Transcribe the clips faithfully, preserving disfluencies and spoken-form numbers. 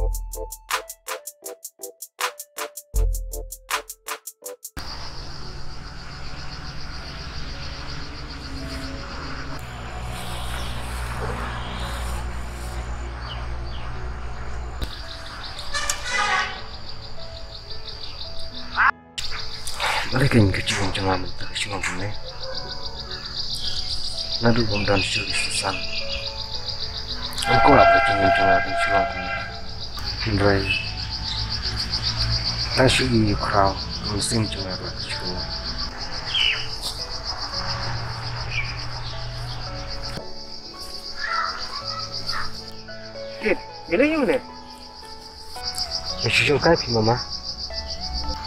Balei kein ka jingim jong nga mynta ka shu long kumne? Naduh bym don shuh i Susan, ngam kwah ba ka jingim jong nga kan shu long kumne. Hynrei tang shu i ïa u khraw, ka mynsiem jong nga ruh ka shu long. Kit, ïa lei ïa une. Nga shu shong kai phi mama.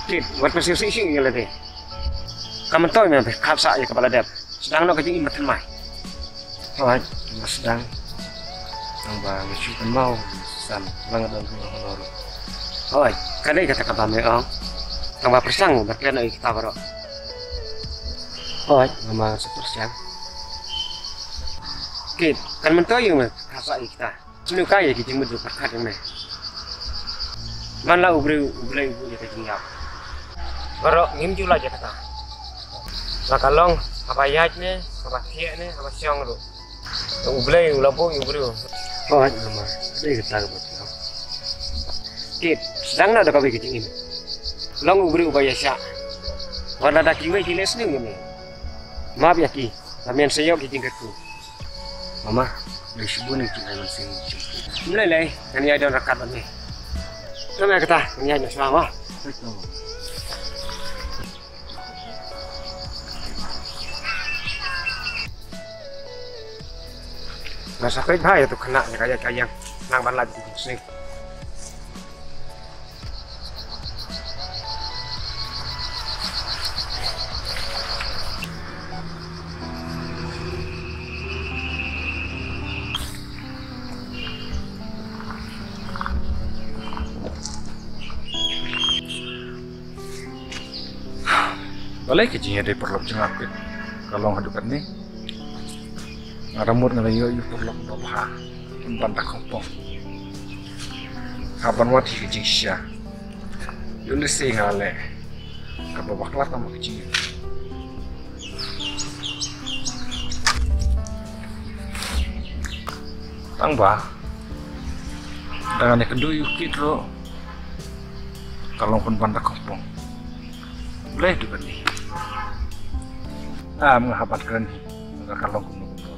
Kit, wat pynshong shong ïa lade. Ka myntoi me phi khap sah ïa kaba la dep. Sdang noh ka jingim ba thymmai. Hooid, nga sdang. Tang ba nga shu kynmaw Susan, ba nga don ka honor. Hooid, ka dei kata kaba me ong. Tang ba pyrshang ba klet noh ïa kita baroh. Hooid, mama, nga sa pyrshang. Kit, kan myntoi ïa me khap sah ïa kita. Sngewthuh ïa ki jingmut jingpyrkhat jong me. Man la u briew U Blei u buh ïa ka jingïap, baroh ngim ju lait ïa kata. La ka long haba ïaid ne, haba thiah ne, haba shong ruh, U Blei u la buh ïa u briew. Hooid mama, dei kata kaba phi ong. Kit, sdang noh da kawei ka jingim. Long u briew uba ïaishah. Wat lada kiwei ki leh sniew ïa me, map ïa ki. Ba men sa ïoh ki jingkyrkhu. Mama, lei shibun ïa ki jingai mynsiem jong phi. Ym lei lei, ngan ïai don ryngkat bad me. To me kata, ngan ïai noh shuwa mo. Nga sa peit bha ïa tu khynnah ïa ka ïaid ka ïeng, nang ban lait ki jingsniew. Balei ka jingïadei paralok jong nga Kit ka long haduh katne? Nga da mut nga la ïoh ïa u paralok uba bha, un ban da khongpong. Hap ban wad hi ka jingshisha. Ïoh lehse nga la leh kaba bakla tam ka jingim. Tang ba da ngan ïakynduh ïa u Kit ruh ka long pynban da khongpong. Blei tu kane. Am nga hap ban kren hi. Ka long kumno kumno.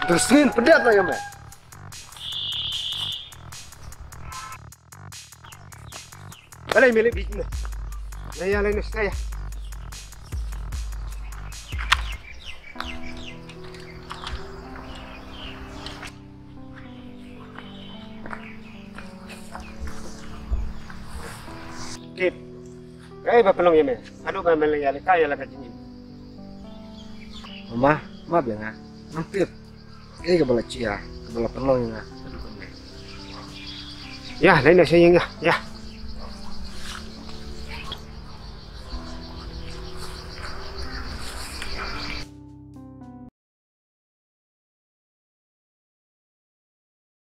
Tersngin pedet lah ya me. Balei me leh bit ne? Leh ïa, leh ne, stai ïa. Kit. Kaei ba pynlong ïa me? Haduh ba me leh ïalehkai ïa la ka jingim. Mama, map ïa nga. Ngam tip kaei kaba la jia, kaba la pynlong ïa nga haduh kane. Ïa, leit noh sha ïing ïa. Ïa.